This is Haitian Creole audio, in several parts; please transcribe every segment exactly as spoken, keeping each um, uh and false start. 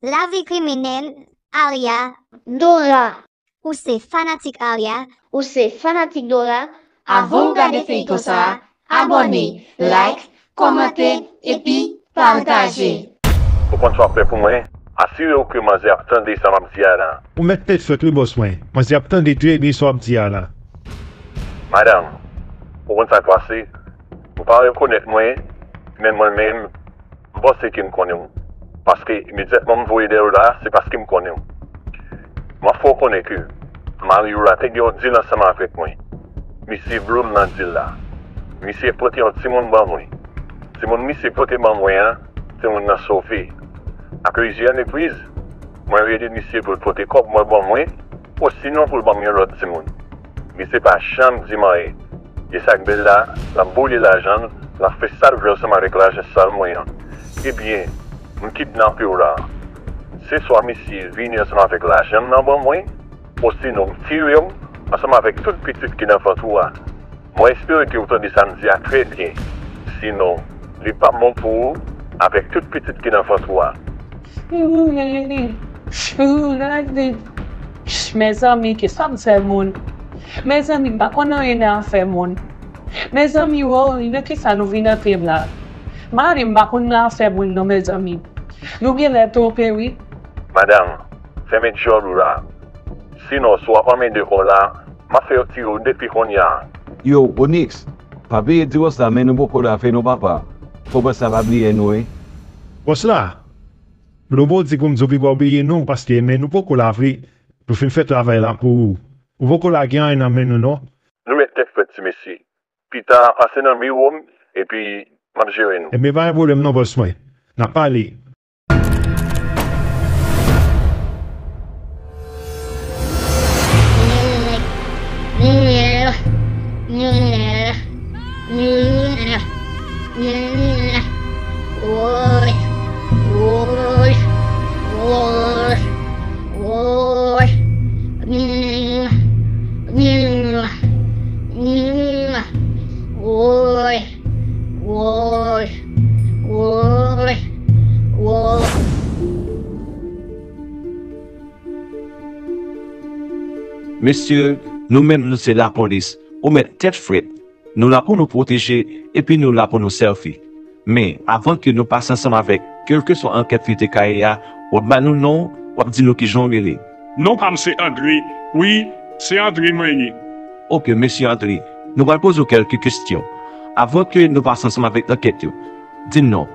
Lavi kriminèl, Alia. Dora. Ou se fanatik Alia. Ou se fanatik Dora. Avan w gade feyton sa a, abòne, like, kòmante, epi pataje. Ou konn sa w ap fè pou mwen? Asire w ke manzè ap tande sa m ap di a la. Ou mèt tèt frèt wi bòs mwen. Manzè ap tande trè byen sa w ap di a la. Madanm, ou konn sa k pase? Ou pa rekonèt mwen, men mwen menm, m panse ke m konnen w. Paske imedyatman m voye dèyè w la, se paske m konnen w. M ap fè w konnen ke mari w la te gen yon dil ansanm avèk mwen. Misye vle w nan dil la. Misye pote yon timoun ban mwen. Timoun misye pote ban mwen an, timoun nan sove. Apre plizyè repriz, mwen rele misye pou l pote kòb mwen ban mwen, osinon pou l ban m yon lòt timoun. Misye pa janm di m anyen. E sa k bèl la, l ap boule lajan l, l ap fè sa l vle ansanm avèk lajan sal mwen an. Ebyen, m kidnape w la. Se swa misye vini ansanm avèk lajan m nan ban mwen, osinon m tire w ansanm avèk tout pitit ki nan vant ou a. Mwen espere ke w tande sa m di a trè byen. Sinon, li p ap bon pou ou avèk tout pitit ki nan vant ou a. Mezanmi, kisa m fè moun? Mezanmi, m pa konn anyen nan afè moun. Mezanmi, woy, nan kisa nou vin antre m la? Mari m pa konn nan afè moun non, mezanmi. Nou genlè twonpe wi. Madanm, fèmen djòl ou la. Sinon, si w ap anmède kò w la, m ap fè yo tire w depi kounye a. Yo, Onyx, pa bliye di bòs la men nou poko lave non papa. Fò bòs la pa bliye nou wi. Bòs la, Lobo di pou m di w pi pa bliye non paske men nou poko lave. Nou fin fè travay la pou ou. Ou poko lage anyen nan men nou non. Nou mèt tèt frèt ti mesye. Pita pase nan biwo m epi m ap jere nou. Ebyen pa gen pwoblèm non bòs mwen. N ap pale. Woy, woy, woy, woy. Mesye, nou menm nou se lapolis. Ou mèt tèt frèt. Nou la pou nou pwoteje, epi nou la pou nou sèvi. Men, avan ke nou pase ansanm avèk kèlkeswa ankèt li te ka ye a, w ap ba nou non w, w ap di nou kijan w rele. Non pa m se Andre. Wi, se Andre mwen ye. Oke, mesye Andre, nou pral poze w kèlke kesyon. Avan ke nou pase ansanm avèk ankèt yo, di m non,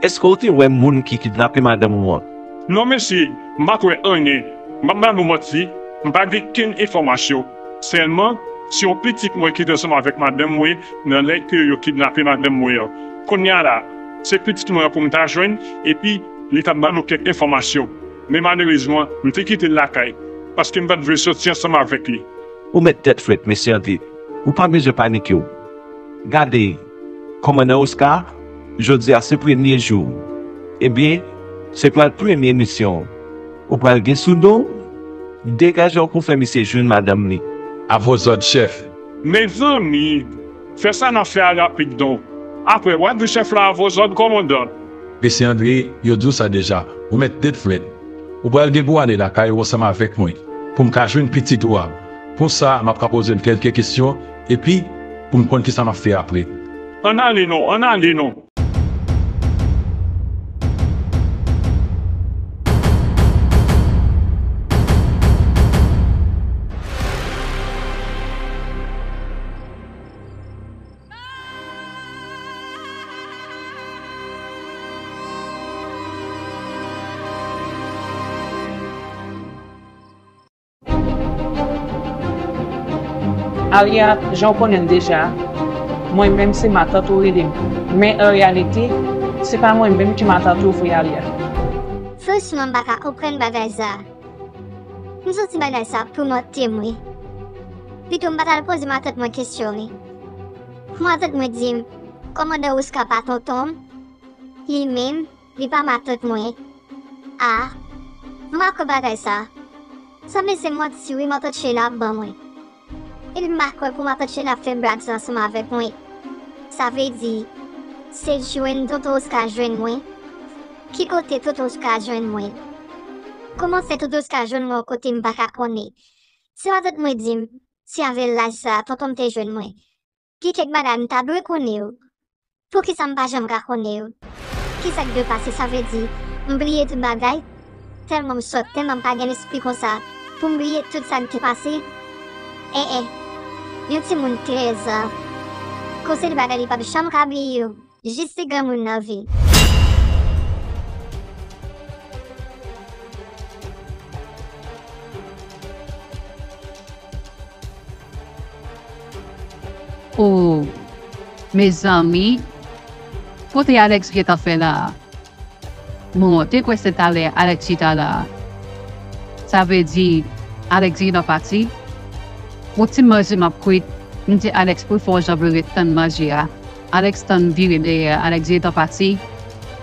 èske w te wè moun ki kidnape madanm ou an? Non, mesye, m pa t wè anyen. M p ap ba nou manti, m pa gen kenn enfòmasyon. Sèlman, se yon pitit mwen ki te ansanm avèk madanm mwen nan lè ke yo kidnape madanm mwen an. Kounye a la, se pitit mwen an pou m ta jwenn, epi li t ap ba nou kèk enfòmasyon. Men malerezman, m te kite l lakay, paske m pa t vle sòti ansanm avèk li. Ou mèt tèt frèt, mesye Andre. Ou pa bezwen panike w. Gade, kòmandan Oscar, jodi a se premye jou w. Ebyen, se pral premye misyon w. Ou pral gen sou do w, degaje w pou fè misye jwenn madanm li. Avòzòd, chèf. Mezanmi, fè sa n ap fè a rapid non. Apre, w a di chèf la avòzòd, kòmandan. Mesye Andre, yo di w sa deja. Ou mèt tèt frèt. Ou pral gen pou w ale lakay ou ansanm avèk mwen, pou m ka jwenn pitit ou a. Pou sa, m ap ka poze l kèlke kesyon, epi pou m konn kisa m ap fè apre. Ann ale non, ann ale non. Alia, jan w konnen l deja, mwen menm se matant ou rele m. Men an reyalite, se pa mwen menm ki matant ou vre, Alia. Franchman, m pa ka konprann bagay sa a. M santi bagay sa ap toumante m, wi. Pito m pa t al poze matant mwen kesyon, wi. Matant mwen di m, kòmandan Oscar pa tonton m, li menm, li pa matant mwen. A, m pa kwè bagay sa. Sanble se manti wi matant Sheila ap ban mwen. Epi m pa kwè pou matant Sheila ap fè blag sa ansanm avèk mwen. Sa vle di, se jwenn tonton Oscar jwenn mwen? Ki kote tonton Oscar jwenn mwen? Kòman fè Toto Oscar jwenn mwen yon kote m pa ka konnen? Se pa tout mwen di m, se avè laj sa a, tonton m te jwenn mwen. Gen kèk bagay m ta dwe konnen yo. Poukisa m pa janm ka konnen yo? Kisa k dwe pase? Sa vle di, m bliye tout bagay? Tèlman m sòt, tèlman m pa gen lespri konsa, pou m bliye tout sa k te pase? En, en. Yon timoun trèz an. Konse de bagay li p ap janm ka bliye yo. Jis se granmoun nan vin. Oh, mezanmi, kote Alex gentan fè la a? Bon, te kwè se talè Alex chita la a. Sa vle di, Alex gentan pati? Yon ti manje m ap kwit, m di Alex pou l fè yon jan pou l ret tann manje a. Alex tann vire dèyè, Alex gentan pati?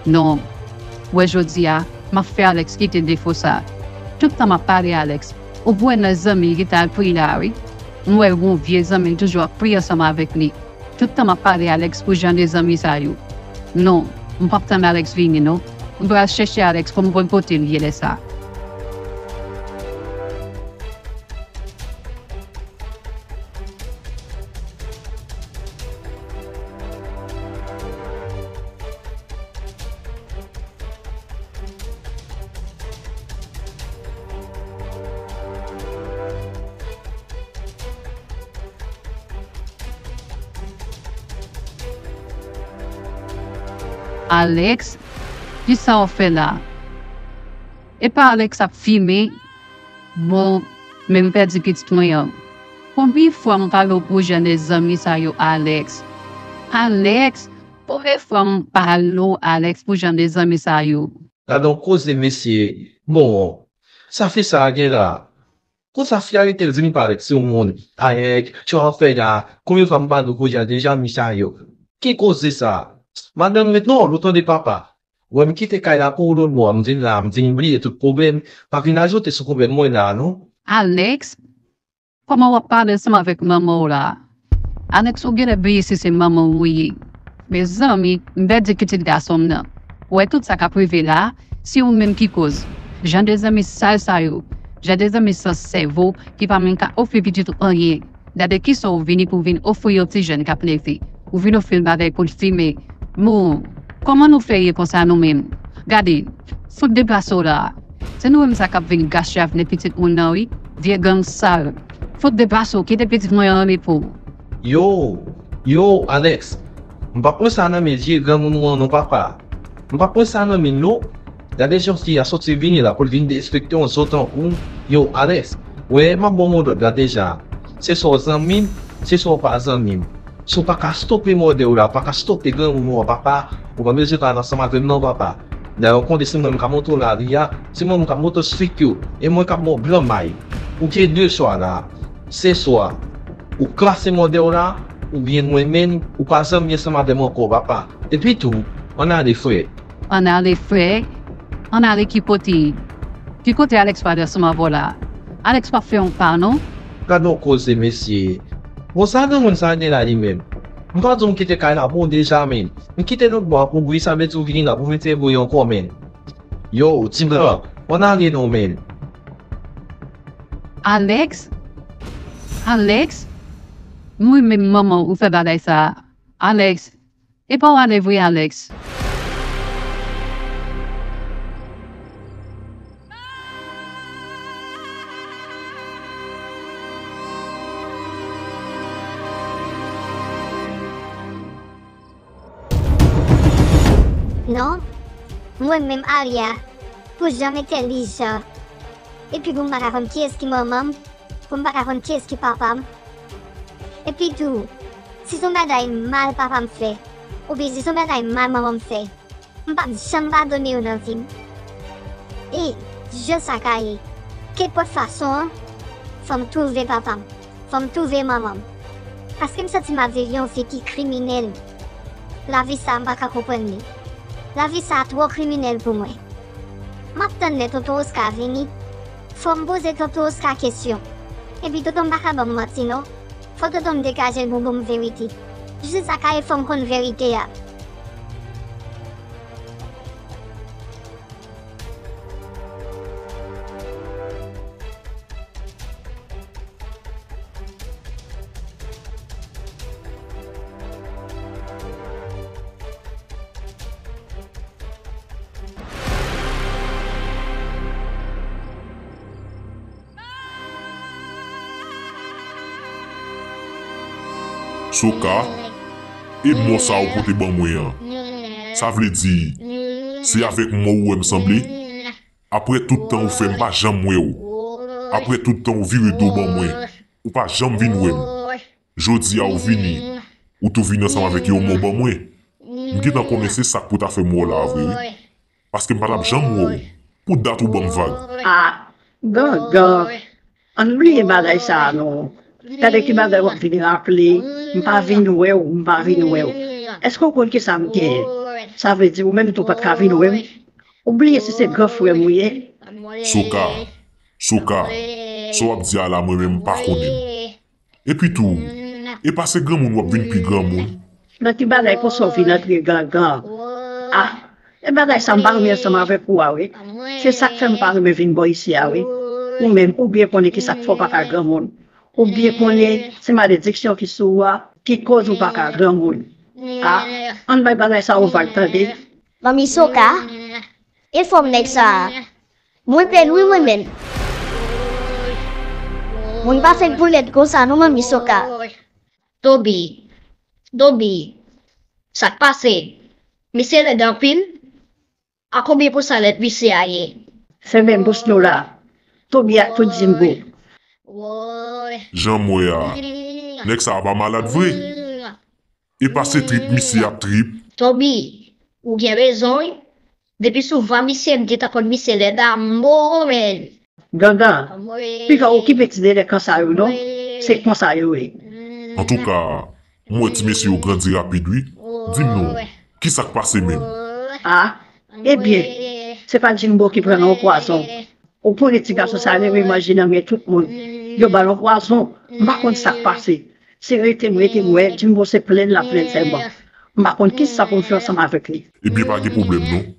Non. Wè jodi a, m ap fè Alex kite defo sa. Tout tan m ap pale Alex, ou kwè nan zanmi li ki t al priye a wi. M wè l gon vye zanmi l toujou ap priye ansanm avèk li. Tout tan m ap pale Alex pou jan de zanmi sa yo. Non, m p ap tann Alex vini non. M pral chèche Alex pou m konn kote l ye lè sa. Alex, kisa w fè la? Epa Alex ap fimen? Bon, men m pèdi pitit mwen an. Konbyen fwa m pale w pou jan de zanmi sa yo, Alex? Alex, konbyen fwa m pale w, Alex, pou jan de zanmi sa yo? Gade yon koze, mesye. Bon, sa fi sa a gen la? Konsa fi a rete l di m pa rete se yon moun. Ayèk, sa w ap fè la? Konbyen fwa m pale w pou jan de zanmi sa yo? Ki koze sa? Madanm, ret non, ou tande papa. Wè m kite kay la pou ou lòt bò a, m vin la, m di m bliye tout pwoblèm. Pa vin ajoute sou pwoblèm mwen la a non. Alex, kòman w ap pale ansanm avèk manman w la a? Alex, ou genlè bliye si se manman w ou ye. Mezanmi, m pèdi pitit gason m nan. Ou wè tout sa k ap rive la a, se ou menm ki koz. Jan de zanmi sal sa yo, jan de zanmi san sèvo ki pa menm ka ofri pitit ou anyen. Gade kisa w vini pou w vin ofri yon ti jèn k ap leve. Ou vin ofri l bagay pou l fimen. Bon, kòman nou fè ye konsa nou menm? Gade, fout deplase w la a. Se nou menm sa k ap vin gache avni pitit moun nan wi. Vye gang sal. Fout deplase w, kite pitit mwen an repo. Yo, yo, Alex. M p ap pran sa nan men vye granmoun ou an non papa. M p ap pran sa nan men l non. Gade jan fi a soti vini la pou l vin derespekte yon zo tankou w. Yo, Alex, wè m ap ba w yon lòd la deja. Se swa w zanmi m, se swa w pa zanmi m. Si w pa ka stope mòde w la, w pa ka stope granmoun ou an papa, ou pa bezwen pale ansanm avè m non papa. Dayè w konnen se mwen menm k ap monte w lari a, se mwen menm k ap monte w strik yo, e mwen k ap ba w blanmay. Ou gen de chwa la. Se swa ou klase mòde w la, oubyen mwen menm, ou pa zanmi ansanm avè m ankò papa. Epi tou, ann ale frè. Ann ale frè? Ann ale ki kote? Ki kote Alex pral ansanm avè w la? Alex p ap fè yon pa non. Gade yon koze mesye. Bon sa granmoun sa gen la li menm? M pa di w m kite kay la pou w deja men. M kite lòt bò a pou w bri sa vle di w vini la pou w mete bri ankò men. Yo, ti blan, ann ale non men. Alex? Alex? Mwen menm manman w ou fè bagay sa a. Alex, epa w ale vre Alex? Non, mwen menm Alia, pou janm entèlijan. Epi pou m pa ka konn kiyès ki manman m, pou m pa ka konn kiyès ki papa m. Epi tou, si se yon bagay mal papa m fè, oubyen si se yon bagay mal manman m fè, m p ap janm padone yo nan vi m. E, jan sa ka ye, kenpòt fason an, fò m twouve papa m, fò m twouve manman m. Paske m santi m ap viv yon vi ki kriminèl. Lavi sa a m pa ka konprann li. Lavi sa a twò kriminèl pou mwen. M ap tann lè tonton Oscar vini. Fò m poze tonton Oscar kesyon. Epi tonton m pa ka ban m manti non. Fò tonton m degaje l pou ban m verite. Jis sa ka ye fò m konn verite a. Soka, e mò sa ou pote ban mwen an? Sa vle di, se avèk mò ou wè m sanble? Apre tout tan ou fè m pa janm wè w. Apre tout tan ou vire do ban mwen, ou pa janm vin wè m. Jodi a ou vini, ou tou vin ansanm avèk yon mò ban mwen. M gentan konnen se sa k pou ta fè m wè w la vre wi. Paske m pa t ap janm wè w. Pou dat ou ban m vag. Ah, Gangan. Ann bliye bagay sa a non. Gade ki bagay w ap vin raple, m pa vin wè w, m pa vin wè w. Èske w konn kisa m genyen? Sa vle di ou menm tou pa t ka vin wè m? Ou bliye si se gran frè m ou ye? Soka, Soka, sa w ap di a la mwen menm m pa konnen l. Epi tou, e pa se granmoun w ap vin pi granmoun? Nan ki bagay konsa w vin antre Gangan? Ah, e bagay sa m pa renmen ansanm avèk ou a wi. Se sa k fè m pa renmen vin bò isi a wi. Ou menm, ou byen konnen kisa k fè w pa ka granmoun. Ou byen konnen se malediksyon ki sou ou a ki koz ou pa ka granmoun. Ah, ann bay bagay sa yo vag tande. Manmi Soka, e fòm nèg sa a. Mwen pè l wi mwen menm. Moun pa fèk pou lèd konsa non manmi Soka. Toby, Toby, sa k pase? Misye lèd anpil. A konbyen pousan lèd misye a ye? Fèmen bouch nou la. Toby ak tout Jimbo. Jan m wè a, nèg sa a pa malad vre. E pa se trip misye ap trip. Toby, ou gen rezon wi. Depi sou vwa misye m gentan konn misye lèd a mò men. Gangan, piga w okipe ti delenkan sa yo non. Se konsa yo ye. Antouka, m wè ti mesye yo grandi rapid wi. Di m non, kisa k pase menm? Ah, ebyen, se pa Jimbo ki pran nan yon pwazon. Ou konnen ti gason sa renmen manje nan men tout moun. Yo ba l yon pwazon, m pa konn sa k pase. Se rete m rete m wè Jimbo se plenn l ap plenn sèlman. M pa konn kisa pou m fè ansanm avèk li. Ebyen pa gen pwoblèm non.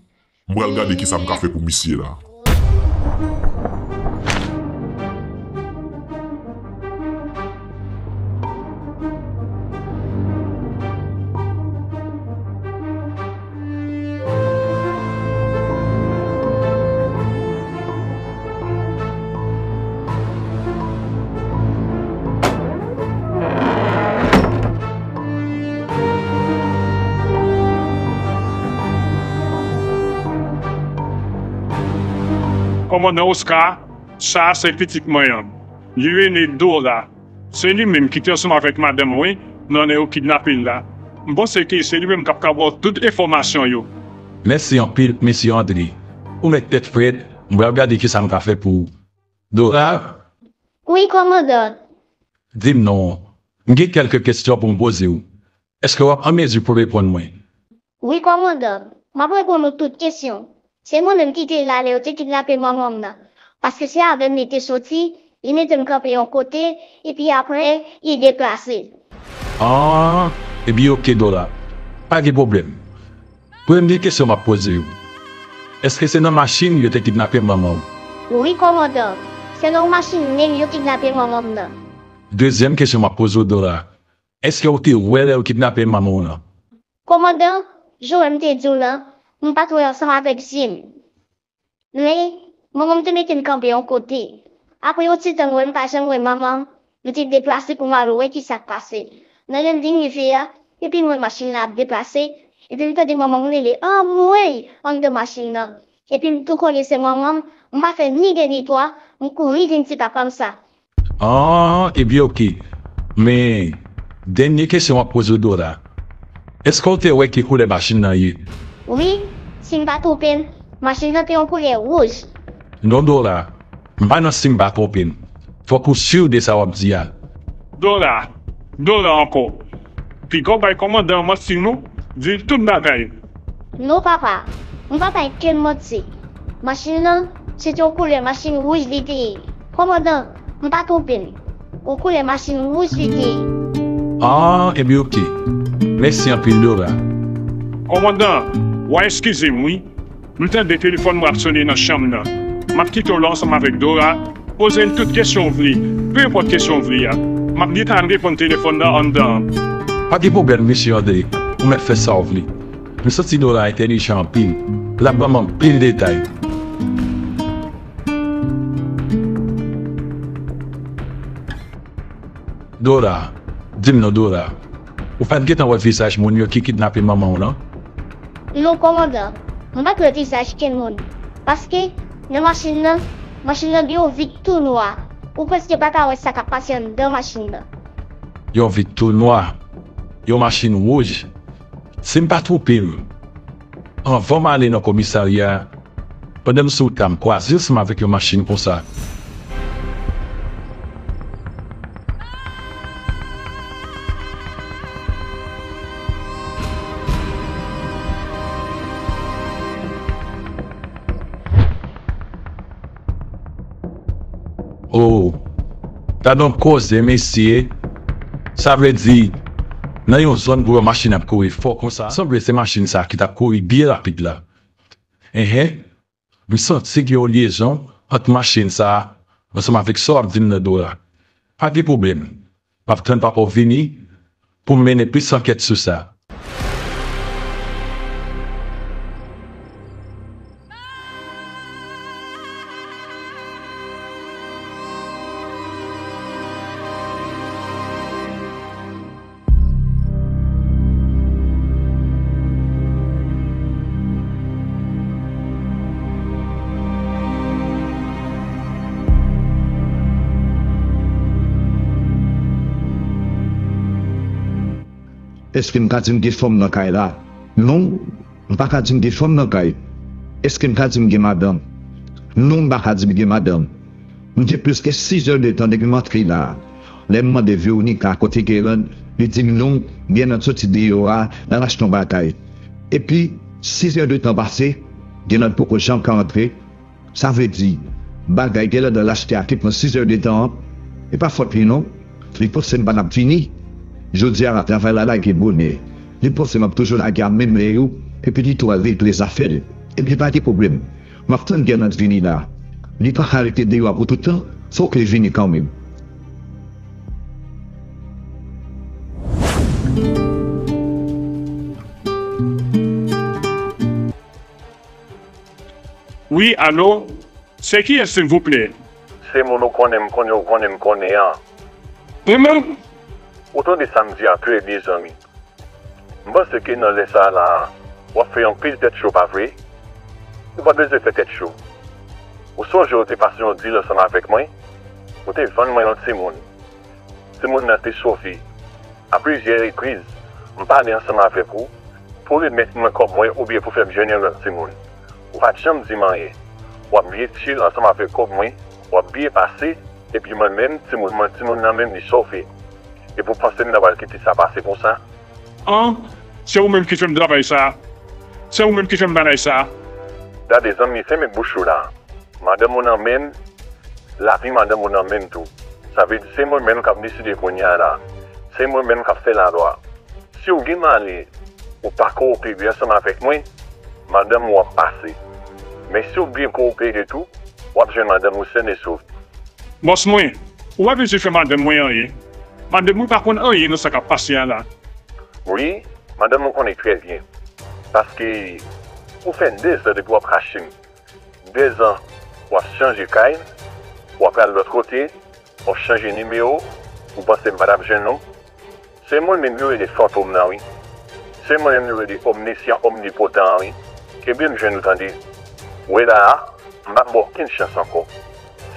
M pral gade kisa m ka fè pou misye la. Kòmandan Oscar, sa a se pitit mwen an. Li rele Dora. Se li menm ki te ansanm avèk madanm mwen nan lè yo kidnape l la. M panse ke se li menm k ap ka ba w tout enfòmasyon yo. Mèsi anpil, mesye André. Ou mèt tèt frèt, m pral gade kisa m ka fè pou ou. Dora? Wi, kòmandan. Di m non. M gen kèlke kesyon pou m poze w. Èske w ap an mezi pou reponn mwen? Wi, kòmandan. M ap reponn ou tout kesyon. Se mwen menm ki te la lè yo te kidnape manman m nan. Paske se avè m li te soti, li mete m kanpe yon kote, epi apre, li deplase. Ah, ebyen oke, Dora. Pa gen pwoblèm. Premye kesyon m ap poze w, èske se nan machin yo te kidnape manman w? Wi, kòmandan. Se nan yon machin menm yo kidnape manman m nan. Dezyèm kesyon m ap poze w, Dora, èske w te wè lè yo kidnape manman w lan? Kòmandan, jan w wè m te di w lan, m pa t wè ansanm avèk zye m. Men, manman m te mete m kanpe yon kote. Apre yon ti tan, m wè m pa janm wè manman m, m te deplase pou m al wè kisa k pase. Nan lè m vin rive a, epi m wè machin nan ap deplase, epi m tande manman m rele, anmwey, anndan machin nan. Epi m tou konnen se manman m, m pa fè ni de ni twa, m kouri vin di papa m sa. Ah, ebyen oke. Men, dènye kesyon m ap poze w, Dora. Èske w te wè ki koulè machin nan ye? Wi, si m pa twonpe m, machin nan te yon koulè wouj. Non, Dora, m pa nan si m pa twonpe m. Fòk ou si de sa w ap di a. Dora, Dora ankò. Piga w bay kòmandan an manti non, di l tout bagay. Non papa, m pa bay kenn manti. Machin nan, se te yon koulè machin wouj li te ye. Kòmandan, m pa twonpe m. Yon koulè machin wouj li te ye. Ah, ebyen oke. Mèsi anpil, Dora. Kòmandan, w a eskize m wi. M tande telefòn mwen ap sone nan chanm nan. M ap kite w la ansanm avèk Dora. Poze l tout kesyon w vle. Pe enpòt kesyon w vle a. M ap gentan al reponn telefòn nan anndan an. Pa gen pwoblèm, mesye André. Ou mèt fè sa w vle. M santi Dora entèlijan anpil. L ap ban m anpil detay. Dora, di m non, Dora. Ou pa t gentan wè vizaj moun yo ki kidnape manman w lan? Non, kòmandan. Mwen pa t wè vizaj kenn moun. Paske, nan machin nan, machin nan gen yon vit tou nwa. Ou prèske pa ka wè sa k ap pase anndan machin nan. Yon vit tou nwa. Yon machin wouj. Si m pa twonpe m, anvan m ale nan komisarya, pandan m sou wout la, m kwaze ansanm avèk yon machin konsa. Oh, gad yon koze, mesye. Sa vle di, nan yon zòn pou yon machin ap kouri fò konsa, sanble se machin sa ki t ap kouri byen rapid la. Enhen. M santi gen yon lyezon ant machin sa a ansanm avèk sa w ap di m nan do la. Pa gen pwoblèm. M ap tann papa w vini pou m mennen plis ankèt sou sa. Èske m ka di m gen fanm nan kay la? Non, m pa ka di m gen fanm nan kay. Èske m ka di m gen madanm? Non, m pa ka di m gen madanm. M gen plis ke sis è de tan depi m antre la a. Lè m mande Veronica kote Gerland, li di m non, Gerland soti deyò a, l al achte yon bagay. Epi, sis è de tan pase, Gerland poko janm ka antre. Sa vle di, bagay Gerland al achte a te pran sis è de tan an, e pa fòt li non. Li panse m pa t ap vini. Jodi a, travay la lage bonè. Li panse m ap toujou lage a menm lè yo, epi li tou al regle zafè l. Epi pa gen pwoblèm. M ap tann Gerland vini la. Li pa ka rete deyò a pou tout tan, fòk li vini kanmenm. Wi, alo? Se kiyès, silvouplè? Se moun ou konnen, m konnen, ou konnen, m konnen an. Mwen menm? Ou tande sa m di a trè byen, zanmi. M panse ke nan lè sa a la, w ap fè anpil tèt cho, pa vre? Ou pa bezwen fè tèt cho. Ou sonje w te pase yon dil ansanm avèk mwen? Ou te vann mwen yon timoun. Timoun nan te sove. A plizyè repriz, m pale ansanm avèk ou pou remèt mwen kòb mwen oubyen pou fè m jwenn yon lòt timoun. Ou pa t janm di m anyen. W ap byen chill ansanm avèk kòb mwen, w ap byen pase, epi mwen menm, timoun mwen, timoun nan menm, li sove. Epi w panse m ta pral kite sa pase konsa? An, se ou menm ki fè m travay sa. Se ou menm ki fè m bagay sa. Gade, zanmi, fèmen bouch ou la. Madanm ou nan men m, lavi madanm ou nan men m tou. Sa vle di se mwen menm k ap deside kounye a la. Se mwen menm k ap fè lalwa. Si w gen male, ou pa kowopere ansanm avèk mwen, madanm ou ap pase. Men si w byen kowopere tou, w ap jwenn madanm ou sèn e sof. Bòs mwen, ou pa bezwen fè madanm mwen anyen. Madanm mwen pa konn anyen nan sa k ap pase a la. Wi, madanm ou konnen trè byen. Paske ou fè dèzan depi w ap kache m. Dèzan, w ap chanje kay, w ap al lòt kote, w ap chanje nimewo, ou panse m pa t ap jwenn ou? Se mwen menm yo rele fantom nan, wi. Se mwen menm yo rele omnisyan, omnipotan an, wi. Kenbe m jwenn ou, tande. Ou wè la a, m p ap ba w okenn chans ankò.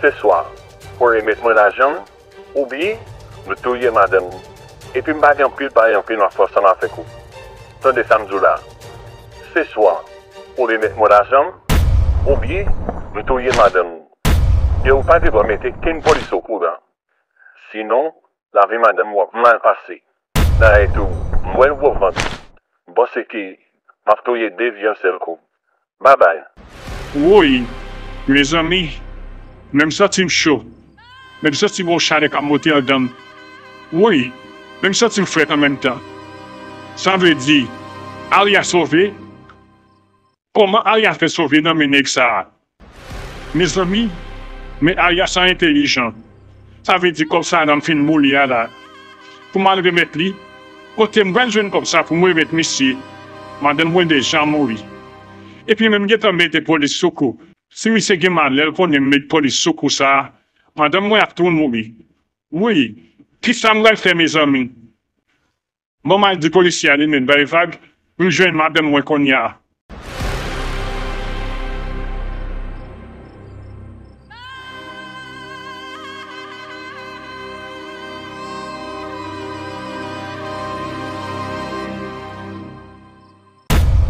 Se swa, ou remèt mwen lajan m, oubyen nou touye madanm ou. Epi m pa gen anpil pale, anpil m ap fè ansanm avèk ou. Tande sa m di w la. Se swa ou remèt mwen lajan m, oubyen nou touye madanm ou. E ou pa gen dwa mete kenn polis okouran. Sinon, lavi madanm ou ap mal pase. Dayè tou, m wè l gwo vant. M panse ke m ap touye de vye yon sèl kou. Babay. Woy, mezanmi, men m santi m cho. Men m santi m yon chalè k ap monte anndan m. Woy, men m santi m frèt an menm tan. Sa vle di, Arya sove? Kòman Arya fè sove nan men nèg sa a? Mezanmi, men Arya sa entèlijan. Sa vle di kòb sa a nan m fin moli a la. Pou m al remèt li, kote m pral jwenn kòb sa pou m remèt misye? Madanm mwen deja mouri. Epi menm gentan mete polis sou kou. Si misye gen malè l konnen m met polis sou kou sa a, madanm mwen ap tou mouri. Wi, kisa m pral fè, mezanmi? Bon, m al di polisye a li menm, bay vag, m jwenn madanm mwen kounye a.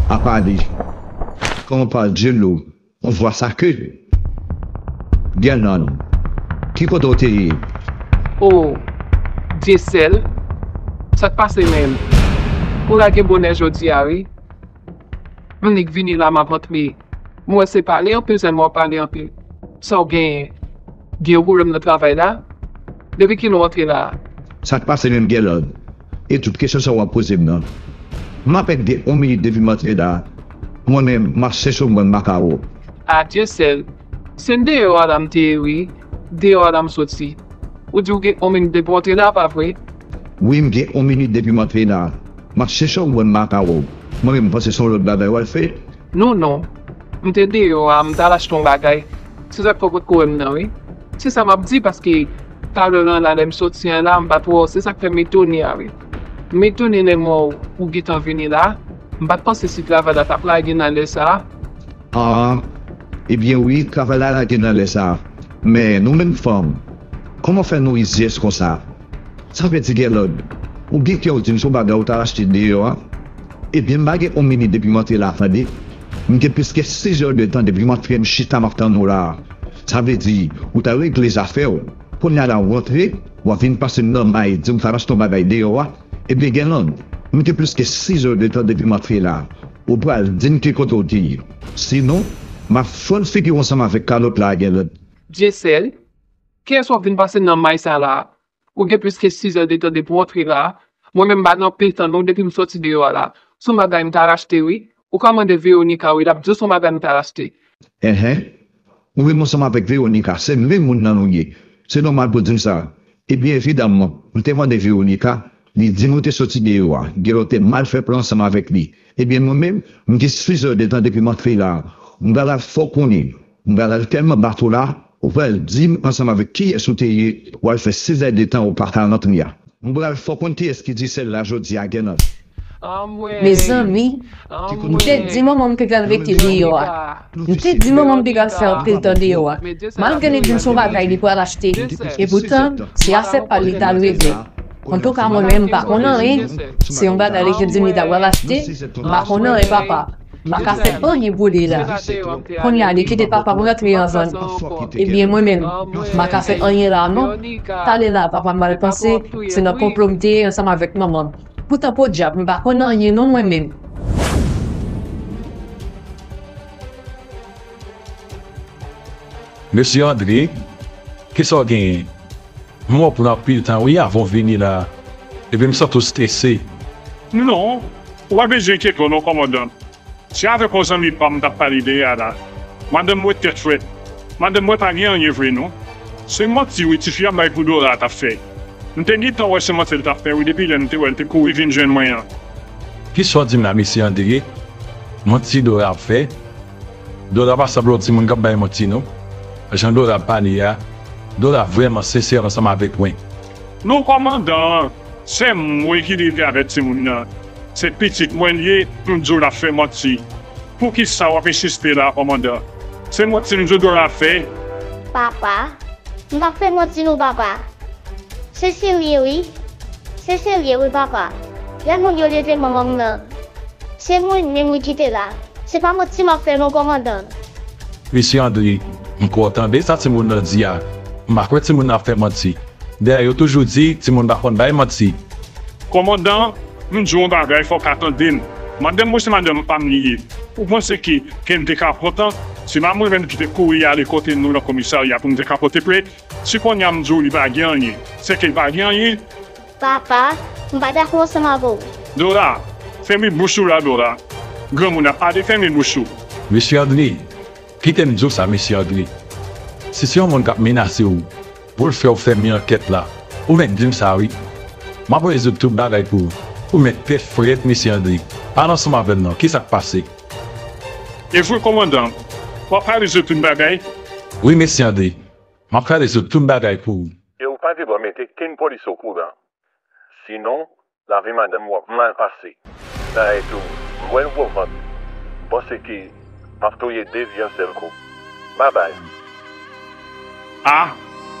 Apa li, kòman pa Djelo, on vwa sa ke Gèlòn, ki kote w te ye? O, Dyesèl, sa k pase menm? Ou lage bonè jodi a wi. M nik vini la m ap antre. M wè se pale anpil sèlman w pale anpil. Sa w genyen? Gen yon pwoblèm nan travay la? Depi kilè w antre la a? Sa k pase menm Gèlòd? E tout kesyon sa w ap poze m nan? M apèn gen yon minit depi m antre la a. Mwen menm, m ap chèche yon bann makawon. A Dyesèl, se deyò a la m te ye wi. Deyò a la m soti. Ou di w gen yon minit depi w antre la a, pa vre? Wi, m gen yon minit depi m antre la a. M ap chèche yon bann makawon. Mwen menm, m panse se yon lòt bagay w al fè. Non, non. M te deyò a, m t al achte yon bagay. Se sa k fè w potko wè m nan, wi. Se sa m ap di, paske talè lan la, lè m soti an la, m pa t wè w. Se sa k fè m etone a, wi. M etone lè m wè w, ou gentan vini la. M pa t panse si travay la t ap lage nan lè sa a. Ah, ebyen wi, travay la lage nan lè sa a. Men, nou menm fanm, kòman fè nou rizyèz konsa? Sa vle di Gèlòd, ou gen kè w di m se yon bagay ou t al achte deyò a? Ebyen m pa gen yon minit depi m antre la a tande. M gen plis ke sis è de tan depi m antre m chita m ap tann ou la a. Sa vle di ou t al regle zafè w. Kounye a la ou rantre, w ap vin pase m nan may di m t al achte yon bagay deyò a. Ebyen Gèlòd, m gen plis ke sis è de tan depi m antre la a. Ou pral di m ki kote w te ye. Sinon, m ap fann figi w ansanm avèk kalòt la a Gèlòd. Dyesèl, kiyès w ap vin pase nan may sa la a? Ou gen plis ke sis è de tan depi w antre la a. Mwen menm m pa nan pil tann ou depi m soti deyò a la. Se yon bagay m t al achte wi. Ou ka mande Veronica wi, l ap di w se yon bagay m t al achte. Enhen. Ou menm ansanm avèk Veronica, se menm moun nan nou ye. Se nòmal pou w di m sa. Ebyen evidamman, m te mande Veronica, li di m ou te soti deyò a. Gèlòd te mal fè plan ansanm avèk li. Ebyen mwen menm, m gen sis è de tan depi m antre la a. M pral al fè w konnen. M pral al tèlman bat ou la, ou pral di m ansanm avèk kiyès ou te ye, w al fè sis è de tan ou pa t al antre a. M pral fè w konn kiyès ki Dyesèl la jodi a Gèlòd. Mezanmi, m te di manman m te pral rete deyò a. M te di manman m te pral fè anpil tan deyò a. Malgre li di m se yon bagay li pral achte. Epoutan, se afè pa l li t al regle. Antouka mwen menm m pa konn anyen. Se yon bagay li te di m li ta pral achte. M pa konn anyen papa. M pa ka fè anyen pou li la. Kounye a li kite papa m rantre anvan l. Ebyen mwen menm, m pa ka fè anyen la non. Talè la papa m pral panse se nan konplo m te ye ansanm avèk manman m. Poutan podyab m pa konn anyen non mwen menm. Mesye Andre, kisa w genyen? M wè w pran anpil tan wi avan w vini la. Epi m santi w strese. Non, ou pa bezwen enkyete w non kòmandan. Se avèk yon zanmi pa m m t ap pale deyò a la. Madanm mwen tèt frèt. Madanm mwen pa gen anyen vre non. Se manti wi tifi a bay pou Dora t ap fè. M te gentan wè se manti l t ap fè wi depi lè m te wè l te kouri vin jwenn mwen an. Kisa w di m la mesye Andre? Manti Dora ap fè? Dora pa sanble yon timoun k ap bay manti non. Jan Dora ap pale a, Dora vrèman sensè ansanm avèk mwen. Non kòmandan, se mwen ki leve avèk timoun nan. Se pitit mwen l ye, m di w l ap fè manti. Poukisa w ap ensiste la kòmandan? Se manti m di w Dora ap fè? Papa, m p ap fè manti non papa. Se serye wi. Se serye wi papa. Lè moun yo leve manman m nan, se mwen menm wi ki te la. Se pa manti m ap fè non kòmandan. Mesye Andre, m kwè w tande sa timoun nan di a. M pa kwè timoun nan ap fè manti. Dayè yo toujou di timoun pa konn bay manti. Kòmandan, m di w yon bagay fò w ka tande m. Madanm mwen se madanm pa m li ye. Ou panse ke ke m te ka kontan? Se manman mwen menm ki te kouri ale kote nou nan komisarya pou m te ka pote plent. Si kounye a m di w li pa gen anyen, se ke l pa gen anyen. Papa, m pa dakò ansanm avè w. Dora, fèmen bouch ou la Dora. Granmoun ap pale, fèmen bouch ou. Mesye Andre, kite m di w sa mesye Andre. Si se yon moun k ap menase w pou l fè w fèmen ankèt la, ou mèt di m sa wi. M ap rezoud tout bagay pou ou. Ou mèt tèt frèt mesye Andre. Pale ansanm avè m non, kisa k pase? E vre kòmandan, w ap pale sou tout bagay? Wi mesye Andre, m ap pale sou tout bagay pou ou. E ou pa gen dwa mete kenn polis okouran. Sinon, Lavi madanm w ap mal pase. Dayè tou, m wè l gwo vant. M panse ke m ap touye de vye yon sèl kou. Babay. A,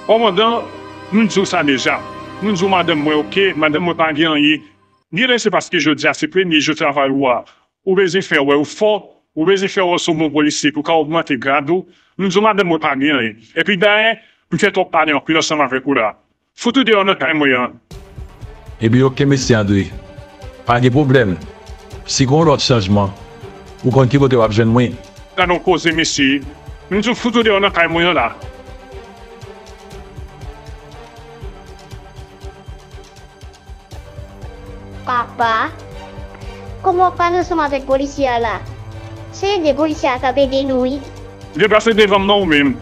kòmandan, m di w sa deja. M di w madanm mwen oke, madanm mwen pa gen anyen. Genlè se paske jodi a se premye jou travay ou a. Ou bezwen fè wè ou fò, ou bezwen fè wè w se yon bon polisye pou w ka ogmante grad ou. M di w madanm mwen pa gen anyen. Epi dayè, m fè twòp pale anpil ansanm avèk ou la. Fout ou deyò nan kay mwen an. Epi yo kenbe mesye Andre. Pa gen pwoblèm. Si gen yon lòt chanjman, ou konn ki kote w ap jwenn mwen. Gade yon koze mesye. M di w fout ou deyò nan kay mwen an la. Papa, kòman w ap pale ansanm avèk polisye a la? Se ede polisye a k ap ede nou wi. Deplase devan m non ou menm.